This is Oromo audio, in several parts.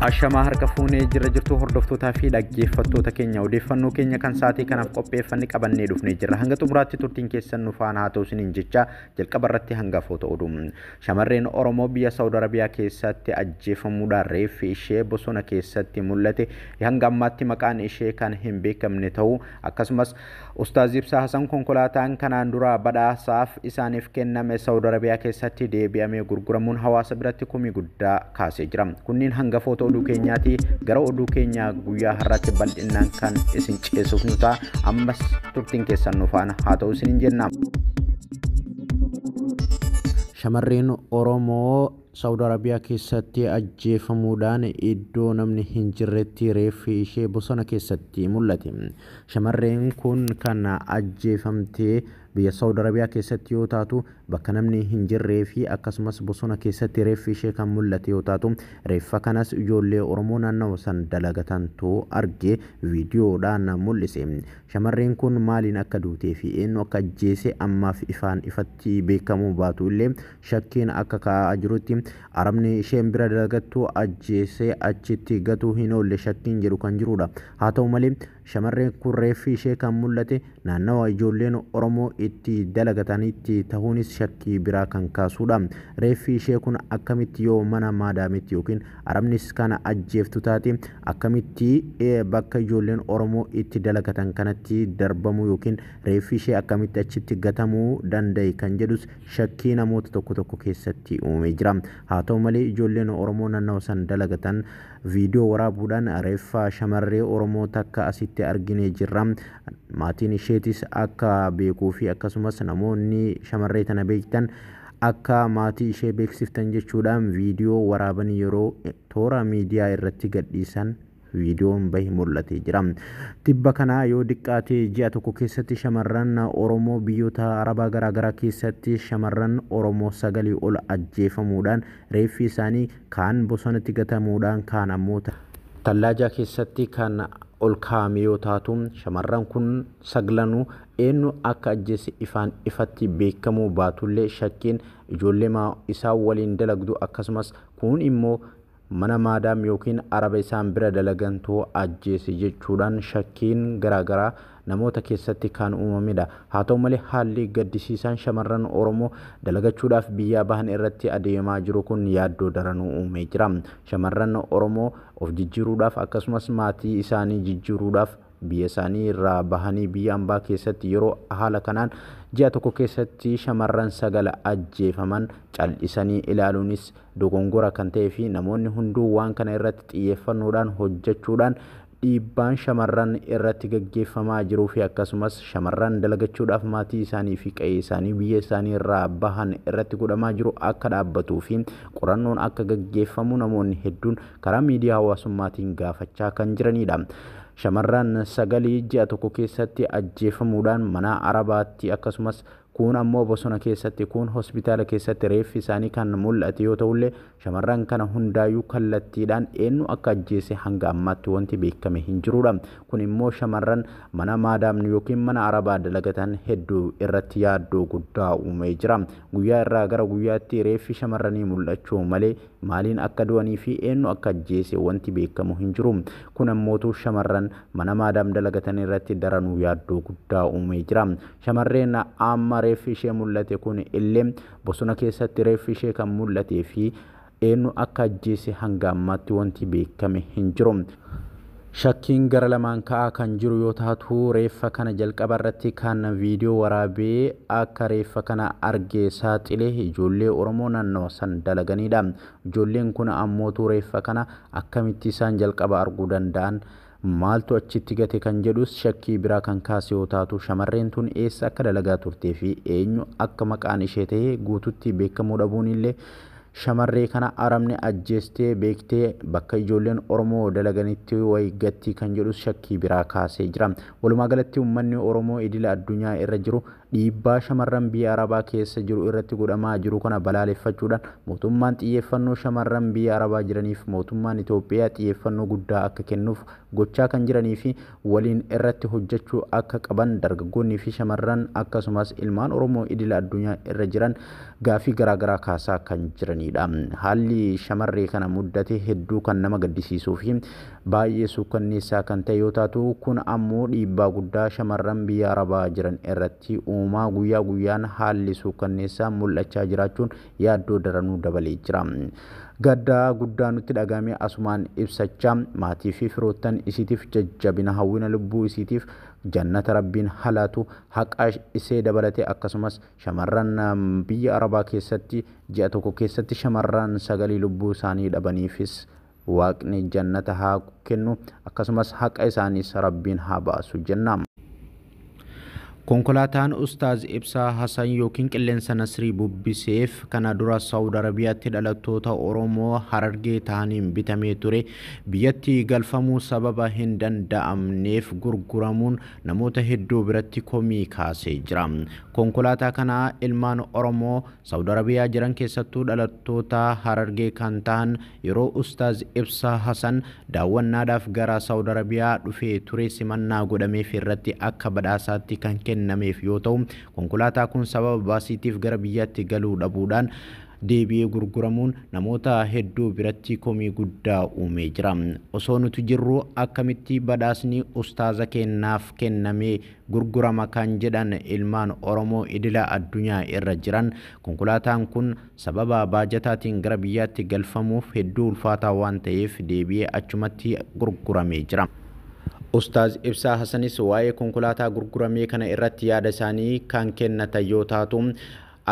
Ashamaa harka fuunee jira jirtu hordoftootaa fi dhaggeeffattoota keenya odeeffannoo keenya kan sa'aatii kanaaf qopheeffanne qabannee dhufnee jirra. Hanga xumuraatti turtiin keessan nu faana haa ta'u isiniin jecha jalqaba irratti hangafoota oduu. Shamarreen Oromoo biyya Saawud Arabiyaa keessatti ajjeefamuudhaan reeffi ishee bosona keessatti mul'ate hanga ammaatti maqaan ishee kan hin beekamne ta'uu, akkasumas Ustaaz Ibsaa Hasan konkolaataan kanaan dura badhaasaaf isaaniif kenname Saawud Arabiyaa keessatti deebi'amee gurguramuun hawaasa biratti komii guddaa kaasee jira. Kunniin hangafoota oduu keenyaati. Gara oduu keenyaa guyyaa har'aatti bal'inaan kan isin ceesisuuf nu ta'a. Ammas turtiin keessan nu faana haa ta'u isiniin jenna. Shamarreen Oromoo Saawud Arabiyaa keessatti ajjeefamuudhaan iddoo namni hin jirretti reeffi ishee bosona keessatti mul'ate. Shamarreen kun kan ajjeefamtee biyya Saawud Arabiyaa keessatti yoo taatu, bakka namni hin jirree fi akkasumas bosona keessatti reeffi ishee kan mul'ate yoo taatu, reeffa kanas ijoollee Oromoo naannawa san dalagatantu arge viidiyoodhaan mul'ise. Shamarreen kun maaliin akka duutee fi eenyu akka ajjeese ammaaf ifaan ifatti beekamuu baatu illee, shakkiin akka ka'aa jirutti arabni isheen bira dalagattu ajjeesee achitti gatuu hin oolle shakkiin jedhu kan jirudha. Haa ta'u malee, shamarreen kun reeffi ishee kan mul'ate naannawa ijoolleen Oromoo itti dalagatanitti ta'uunis shakkii biraa kan kaasudha. Reeffi ishee kun akkamitti yoo mana maadaamitti yookiin arabnis kana ajjeeftu taate akkamitti bakka ijoolleen Oromoo itti dalagatan kanatti darbamuu yookiin reeffi ishee akkamitti achitti gatamuu danda'e kan jedhus shakkii namoota tokko tokko keessatti uumamee jira. Haa ta'u malee, ijoolleen Oromoo naannawa san dalagatan viidiyoo waraabuudhaan reeffa shamarree Oromoo takka asitti arginee jirra. Maatiin isheetis akka beekuu fi akkasumas namoonni shamarree tana beektan akka maatii ishee beeksiftan jechuudhaan viidiyoo waraabanii yeroo toora miidiyaa irratti gadhiisan viidiyoon bahi mul'atee jira. Tibba kana yoo diqqaate ji'a tokko keessatti shamarran Oromoo biyyoota Arabaa garaagaraa keessatti shamarran Oromoo 9 ol ajjeefamuudhaan reeffi isaanii kaan bosonatti gatamuudhaan kaan ammoo tallaajaa keessatti kan ol kaa'ame yoo taatu, shamarran kun saglanuu eenyu akka ajjeese ifaan ifatti beekamuu baatullee, shakkiin ijoollee isaan waliin dalagdu akkasumas kun immoo mana maadaam yookiin araba isaan bira dalagantuu ajjeese jechuudhaan shakkiin garaagaraa namoota keessatti kan uumamedha. Haa ta'u malee, haalli gaddisiisaan shamarran Oromoo dalagachuudhaaf biyyaa bahan irratti adeemaa jiru kun yaaddoo daranuu uumee jira. Shamarran Oromoo of jijjiiruudhaaf akkasumas maatii isaanii jijjiiruudhaaf biyya isaanii irraa bahanii biyya ambaa keessatti yeroo haala kanaan ji'a tokko keessatti shamarran 9 ajjeefaman cal'isanii ilaaluunis dogongora kan ta'ee fi namoonni hunduu waan kana irratti xiyyeeffannoodhaan hojjechuudhaan dhiibbaan shamarran irratti gaggeeffamaa jiruu fi akkasumas shamarran dalagachuudhaaf maatii isaanii fi qe'ee isaanii biyya isaanii irraa bahan irratti godhamaa jiru akka dhaabbatuu fi qorannoon akka gaggeeffamu namoonni hedduun karaa miidiyaa hawaasummaatiin gaafachaa kan jiranidha. Shamarran 9 ji'a tokko keessatti ajjeefamuudhaan mana arabaatti akkasumas kun ammoo bosona keessatti, kun hospitaala keessatti reeffi isaanii kan mul'ate yoo ta'ullee, shamarran kana hundaayyuu kallattiidhaan eenyu akka ajjeese hanga ammaatti wanti beekame hin jirudha. Kun immoo shamarran mana maadaamni yookiin mana arabaa dalagatan hedduu irratti yaaddoo guddaa uumee jira. Guyyaa irraa gara guyyaatti reeffi shamarranii mul'achuu malee maaliin akka du'anii fi eenyu akka ajjeese wanti beekamu hin jiru. Kun ammootu shamarran mana maadaam dalagatan irratti daranuu yaaddoo guddaa uumee jira. Shamarreen amma reeffi ishee mul'ate kun illee bosona keessatti reeffi ishee kan mul'atee fi eenyu akka ajjeese hanga ammaatti wanti beekame hin jiru. Shakkiin gara lamaan ka'aa kan jiru yoo taatu, reeffa kana jalqaba irratti kan viidiyoo waraabee akka reeffa kana arge saaxile ijoollee Oromoo naannawa san dalaganidha. Ijoolleen kun ammootu reeffa kana akkamitti isaan jalqaba arguu danda'an, maaltu achitti gate kan jedhus shakkii biraa kan kaase yoo taatu, shamarreen tun eessa akka dalagaa turtee fi eenyu akka maqaan ishee ta'e guututti beekamuu dhabuun illee shamarree kana arabni ajjeestee beektee bakka ijoolleen Oromoo dalaganitti wayi gatti kan jedhus shakkii biraa kaasee jira. Walumaa galatti, uummanni Oromoo idila addunyaa irra jiru dhiibbaa shamarran biyya Arabaa keessa jiru irratti godhamaa jiru kana balaaleffachuudhaan mootummaan xiyyeeffannoo shamarran biyya Arabaa jiraniif mootummaan Itoophiyaa xiyyeeffannoo guddaa akka kennuuf gochaa kan jiranii fi waliin irratti hojjechuu akka qaban dargaggoonnii fi shamarran akkasumas ilmaan Oromoo idila addunyaa irra jiran gaafii garaagaraa kaasaa kan jiranidha. jiranidha. Haalli shamarree kana muddate hedduu kan nama gaddisiisuu fi baay'ee suukkanneessaa kan ta'e yoo taatu, kun ammoo dhiibbaa guddaa shamarran biyya Arabaa jiran irratti uumaa guyyaa guyyaan haalli suukkanneessaa mul'achaa jiraachuun yaaddoo daranuu dabalee jira. Gaddaa guddaa nutti dhagahame asumaan ibsachaa maatii fi firoottan isiitiif jajjabina hawwina, lubbuu isiitiif jannata rabbiin halaatu, haqa isee dabalate akkasumas shamarran biyya Arabaa keessatti ji'a tokko keessatti shamarran 9 lubbuu isaanii dhabaniifis waaqni jannata haa kennu, akkasumas haqa isaaniis rabbiin haa baasu jenna. Konkolaataan Ustaaz Ibsaa Hasan yookiin Qilleensa Nasrii bubbiseef kana dura Saawud Arabiyaatti dhalattoota Oromoo Harargee ta'aniin bitamee ture biyyatti galfamuu sababa hin danda'amneef gurguramuun namoota hedduu biratti komii kaasee jira. Konkolaataa kana ilmaan Oromoo Saawud Arabiyaa jiran keessattuu dhalattoota Harargee kan ta'an yeroo Ustaaz Ibsaa Hasan daawwannaadhaaf gara Saawud Arabiyaa dhufee ture simannaa godhameef irratti akka badhaasaatti kan kennameef yoo ta'u, konkolaataa kun sababa baasiitiif gara biyyaatti galuu dhabuudhaan deebi'ee gurguramuun namoota hedduu biratti komii guddaa uumee jira. Osoo nuti jirru akkamitti badhaasni ustaaza kennaaf kennamee gurgurama kan jedhan ilmaan Oromoo idila addunyaa irra jiran, konkolaataan kun sababa baajataatiin gara biyyaatti galfamuuf hedduu ulfaataa waan ta'eef deebi'ee achumatti gurguramee jira. Ustaaz Ibsaa Hasanis waa'ee konkolaataa gurguramee kana irratti yaada isaanii kan kennatan yoo taatu,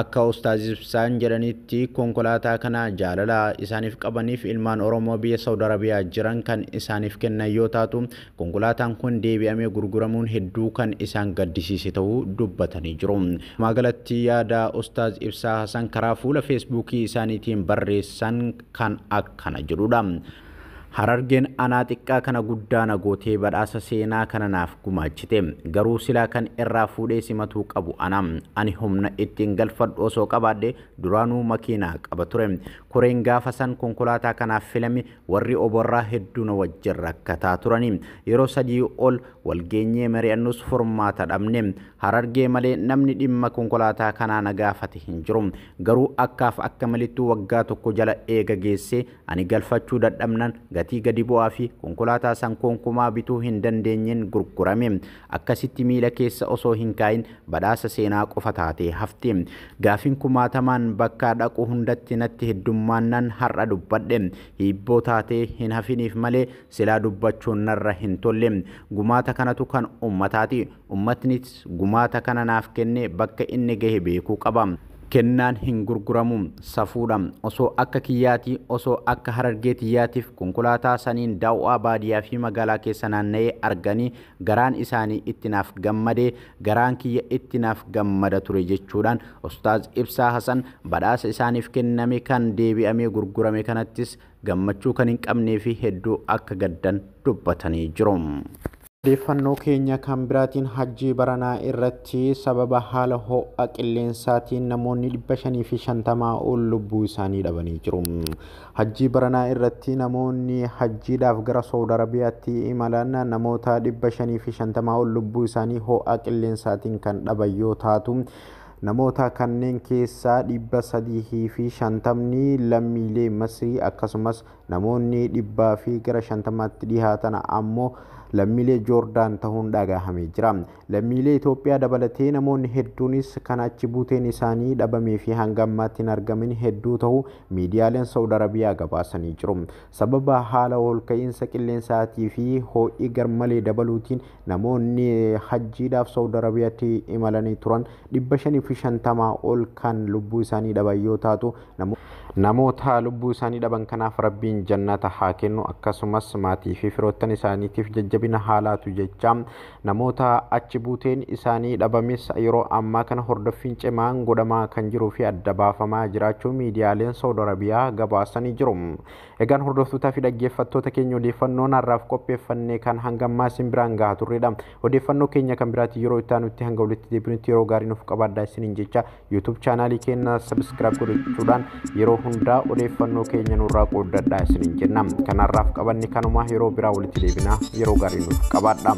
akka Ustaaz Ibsaan jedhanitti konkolaataa kana jaalala isaaniif qabaniif ilmaan Oromoo biyya Saawud Arabiyaa jiran kan isaaniif kennan yoo taatu, konkolaataan kun deebi'amee gurguramuun hedduu kan isaan gaddisiise ta'uu dubbatanii jiru. Magaalatti yaada Ustaaz Ibsaa Hasan karaa fuula Feesbuukii isaaniitiin barreessan kan akkana jedhudha. Harargeen anaa xiqqaa kana guddaa na gootee badhaasa seenaa kana naaf gumaachite. Garuu silaa kan irraa fuudhee simatuu qabu ana. Ani humna ittiin galfadhu osoo qabaadhe duraanuu makiinaa qaba ture. Koreen gaafa san konkolaataa kanaaf filame warri oborraa hedduu na wajjin rakkataa turani. Yeroo 3 ol walgeenyee mari'annus furmaata dhabne. Harargee malee namni dhimma konkolaataa kanaa na gaafate hin jiru. Garuu akkaaf akka malittuu waggaa tokko jala eega geesse ani galfachuu dadhabnan gatii gadi bu'aa fi konkolaataa san konkumaa bituu hin dandeenyeen gurgurame. Akkasitti miila keessa osoo hin kaa'in badhaasa seenaa qofa taatee hafte. Gaafiin kumaatamaan bakka dhaqu hundatti natti heddummaannaan har'a dubbadhe. Hiibboo taatee hin hafiniif malee silaa dubbachuun narra hin tolle. Gumaata kanatu kan ummataati. Ummatnis gumaata kana naaf kenne bakka inni gahe beekuu qaba. Kennaan hin gurguramu, safuudha. Osoo akka kiyyaatii, osoo akka Harargee tiyyaatiif konkolaataa saniin daawwaa baadiyyaa fi magaalaa keessa naanna'ee arganii garaan isaanii itti naaf gammadee garaan kiyya itti naaf gammada ture jechuudhaan Ustaaz Ibsaa Hasan badhaasa isaaniif kenname kan deebi'amee gurgurame kanattis gammachuu kan hin qabnee fi hedduu akka gaddan dubbatanii jiru. Odeeffannoo keenya kan biraatiin hajjii baranaa irratti sababa haala ho'a qilleensaatiin namoonni 550 ol lubbuu isaanii dhabanii jiru. Hajjii baranaa irratti namoonni hajjiidhaaf gara Saawud Arabiyaatti imalan namoota 550 ol lubbuu isaanii ho'a qilleensaatiin kan dhaban yoo taatu, namoota kanneen keessaa 350 lammiilee Masrii akkasumas namoonni 150 dhihaatan ammoo lammiilee Joordaan ta'uun dhagahamee jira. Lammiilee Itoophiyaa dabalatee namoonni hedduunis kan achi buuteen isaanii dhabamee fi hanga ammaatti hin argamin hedduu ta'uu miidiyaaleen Saawud Arabiyaa gabaasanii jiru. Sababa haala olka'iinsa qilleensaatii fi ho'i garmalee dabaluutiin namoonni hajjiidhaaf Saawud Arabiyaatti imalanii turan 550 ol kan lubbuu isaanii dhaban yoo taatu, namoota lubbuu isaanii dhaban kanaaf rabbiin jannata haa kennu, akkasumas maatii fi firoottan isaaniitiif jajjabina haalaatu jecha namoota achi buuteen isaanii dhabames yeroo ammaa kana hordoffiin cimaan godhamaa kan jiruu fi adda baafamaa jiraachuu miidiyaaleen Saawud Arabiyaa gabaasanii jiru. Egaan hordoftootaa fi dhaggeeffattoota keenya, odeeffannoon har'aaf qopheeffanne kan hanga ammaa isin biraan gahaa turredha. Odeeffannoo keenya kan biraatti yeroo itti aanutti hanga walitti deebinutti yeroo gaarii nuuf qabaadhaa isiniin jecha, YouTube chaanaalii keenya subscribe gochuudhaan yeroo hundaa odeeffannoo keenya nurraa qooddadhaa isiniin jenna. Kanarraaf qabanne kanuma, yeroo biraa walitti deebinaa, yeroo gaarii nuuf qabaadhaa.